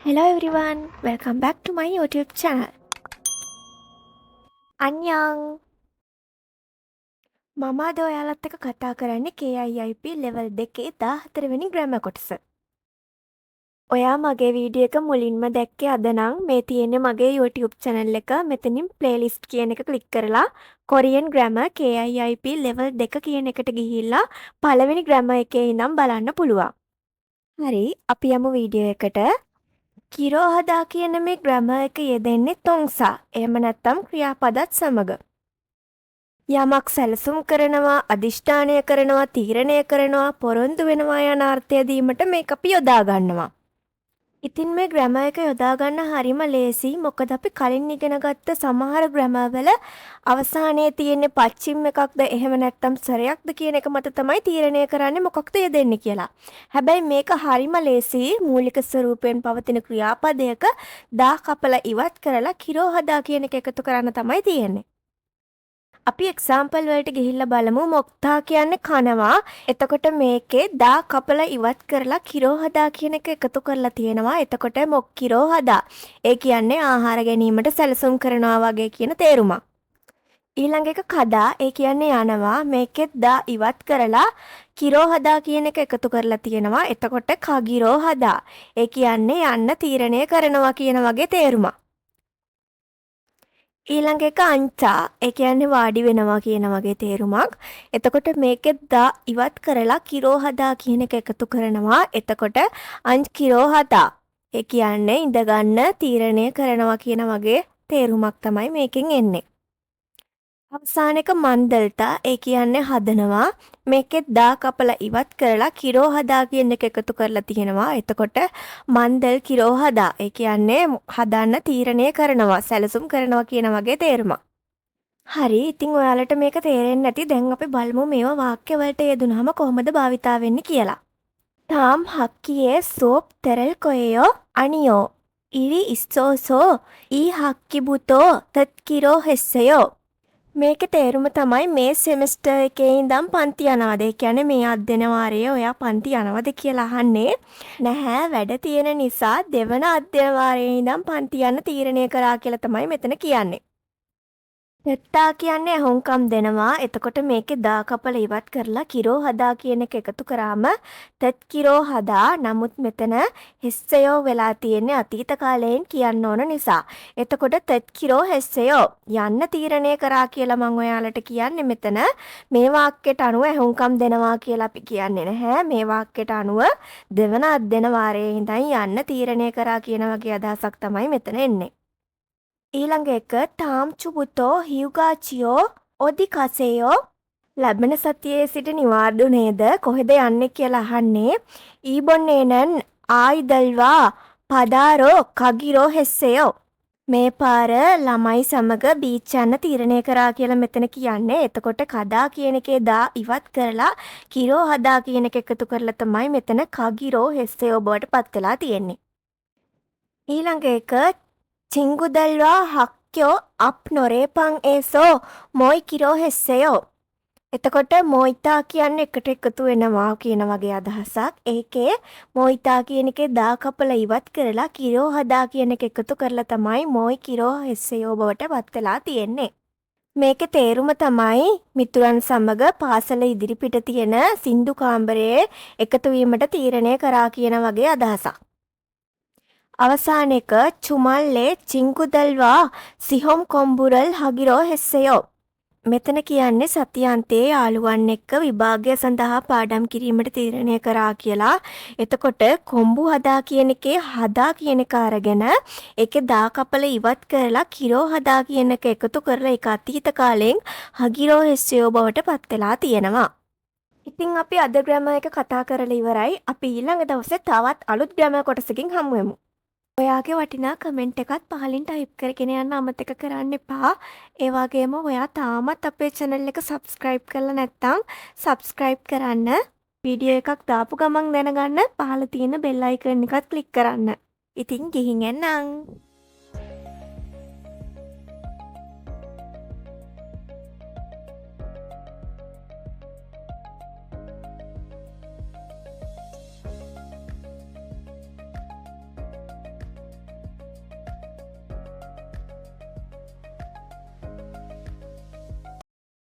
Hello everyone, welcome back to my YouTube channel. 안녕. මම අද ඔයාලත් එක්ක කතා කරන්නේ KIIP level 2 14 වෙනි ග්‍රැමර් කොටස. ඔයා මගේ වීඩියෝ එක මුලින්ම දැක්කේ අද නම්, මේ තියෙන්නේ මගේ YouTube channel එක. මෙතනින් playlist කියන එක ක්ලික් කරලා Korean Grammar KIIP level 2 කියන එකට ගිහිල්ලා පළවෙනි ග්‍රැමර් එකේ ඉඳන් බලන්න පුළුවන්. හරි, අපි යමු වීඩියෝ එකට. 기로 하다 කියන මේ ග්‍රැමර් එක යෙදෙන්නේ 동사, එහෙම නැත්නම් ක්‍රියාපදත් සමග. යමක් සැලසුම් කරනවා, අධිෂ්ඨානය කරනවා, තීරණය කරනවා, පොරොන්දු වෙනවා යන අර්ථය දීමට මේක අපි යොදා ගන්නවා. ඉතින් මේ ග්‍රැමර් එක යොදා ගන්න හරිම ලේසියි. මොකද අපි කලින් ඉගෙන ගත්ත සමහර ග්‍රැමර් වල අවසානයේ තියෙන පච්චිම් එකක්ද එහෙම නැත්නම් ස්වරයක්ද කියන එක මත තමයි තීරණය කරන්නේ මොකක්ද යෙදෙන්නේ කියලා. හැබැයි මේක හරිම ලේසියි. මූලික ස්වරූපයෙන් පවතින ක්‍රියාපදයක 다 කපලා ඉවත් කරලා 기로 하다 කියන එක එකතු කරන්න තමයි තියෙන්නේ. අපි එක්සාම්පල් වලට ගිහිල්ලා බලමු. 먹다 කියන්නේ කනවා. එතකොට මේකේ 다 කපලා ඉවත් කරලා 기로 하다 කියන එක එකතු කරලා තියෙනවා. එතකොට 먹기로 하다. ඒ කියන්නේ ආහාර ගැනීමට සැලසුම් කරනවා වගේ කියන තේරුමක්. ඊළඟ එක 가다. ඒ කියන්නේ යනවා. මේකෙත් 다 ඉවත් කරලා 기로 하다 කියන එක එකතු කරලා තියෙනවා. එතකොට 가기로 하다. ඒ කියන්නේ යන්න තීරණය කරනවා කියන වගේ තේරුමක්. ඊළඟ එක 앉다. ඒ කියන්නේ වාඩි වෙනවා කියන වගේ තේරුමක්. එතකොට මේකෙත් 다 ඉවත් කරලා 기로 하다 කියන එක එකතු කරනවා. එතකොට 앉기로 하다. ඒ කියන්නේ ඉඳ ගන්න තීරණය කරනවා කියන වගේ තේරුමක් තමයි මේකෙන් එන්නේ. අවසාන එක 만들다. ඒ කියන්නේ හදනවා. මේකෙත් 다 කපලා ඉවත් කරලා 기로 하다 කියන එක එකතු කරලා තියෙනවා. එතකොට 만들기로 하다. ඒ කියන්නේ හදන්න තීරණය කරනවා, සැලසුම් කරනවා කියන වගේ තේරුමක්. හරි, ඉතින් ඔයාලට මේක තේරෙන්නේ නැති. දැන් අපි බලමු මේවා වාක්‍ය වලට යෙදුනහම කොහොමද භාවිතා වෙන්නේ කියලා. 다음 학기에 수업 들을 거예요? 아니요. 일이 있어서 2 학기부터 듣기로 했어요. මේකේ තේරුම තමයි මේ සෙමෙස්ටර් එකේ ඉඳන් පන්ති යනවද? ඒ කියන්නේ මේ අධ්‍යයන වාරයේ ඔයා පන්ති යනවද කියලා අහන්නේ. නැහැ, වැඩ තියෙන නිසා දෙවන අධ්‍යයන වාරයේ ඉඳන් පන්ති යන්න තීරණය කරා කියලා තමයි මෙතන කියන්නේ. 듣다 කියන්නේ ඇහුම්කම් දෙනවා. එතකොට මේකේ 다 කපලා ඉවත් කරලා 기로 하다 කියන එක එකතු කරාම 듣기로 하다. නමුත් මෙතන 했어요 වෙලා තියෙන්නේ අතීත කාලයෙන් කියන්න ඕන නිසා. එතකොට 듣기로 했어요. යන්න තීරණය කරා කියලා මං ඔයාලට කියන්නේ මෙතන මේ වාක්‍යයට අනුව ඇහුම්කම් දෙනවා කියලා අපි කියන්නේ නැහැ. මේ වාක්‍යයට අනුව දෙවන අධ්‍යයන වාරයේ ඉඳන් යන්න තීරණය කරා කියන වගේ අදහසක් තමයි මෙතන එන්නේ. ඊළඟ එක 다음 주부터 휴가지요? 어디 가세요? ලැබෙන සතියේ සිට නිවාඩු නේද? කොහෙද යන්නේ කියලා අහන්නේ. 이번에는 아이들과 바다로 가기로 했어요. මේ පාර ළමයි සමග බීච් යන්න තීරණය කරා කියලා මෙතන කියන්නේ. එතකොට 가다 කියන එකේ 다 ඉවත් කරලා 기로 하다 කියන එක එකතු කරලා තමයි මෙතන 가기로 했어요 බවට පත් වෙලා තියෙන්නේ. ඊළඟ එක 친구들과 학교 앞 노래방에서 모이기로 했어요. එතකොට 모이다 කියන්නේ එකට එකතු වෙනවා කියන වගේ අදහසක්. ඒකේ 모이다 කියන එකේ 다 කපලා ඉවත් කරලා 기로 하다 කියන එක එකතු කරලා තමයි 모이기로 했어요 බවට පත් වෙලා තියෙන්නේ. මේකේ තේරුම තමයි මිතුරන් සමග පාසල ඉදිරිපිට තියෙන සින්දු කාමරයේ එකතු වීමට තීරණය කරා කියන වගේ අදහසක්. අවසාන එක 주말에 친구들과 시험 공부를 하기로 했어요. මෙතන කියන්නේ සති අන්තයේ යාළුවන් එක්ක විභාගය සඳහා පාඩම් කිරීමට තීරණය කරා කියලා. එතකොට 공부하다 කියන එකේ 하다 කියන එක අරගෙන ඒකේ 다 කපලා ඉවත් කරලා 기로 하다 කියන එක එකතු කරලා ඒක අතීත කාලයෙන් 하기로 했어요 බවට පත් වෙලා තියෙනවා. ඉතින් අපි අද ග්‍රැමර් එක කතා කරලා ඉවරයි. අපි ඊළඟ දවසේ තවත් අලුත් ග්‍රැමර් කොටසකින් හමු වෙමු. ඔයාගේ වටිනා කමෙන්ට් එකත් පහලින් ටයිප් කරගෙන යන්න අමතක කරන්න එපා. ඒ වගේම ඔයා තාමත් අපේ චැනල් එක සබ්ස්ක්‍රයිබ් කරලා නැත්නම් සබ්ස්ක්‍රයිබ් කරන්න. වීඩියෝ එකක් දාපු ගමන් දැනගන්න පහළ තියෙන බෙල් අයිකන් එකත් ක්ලික් කරන්න. ඉතින් ගිහින් එන්නම්.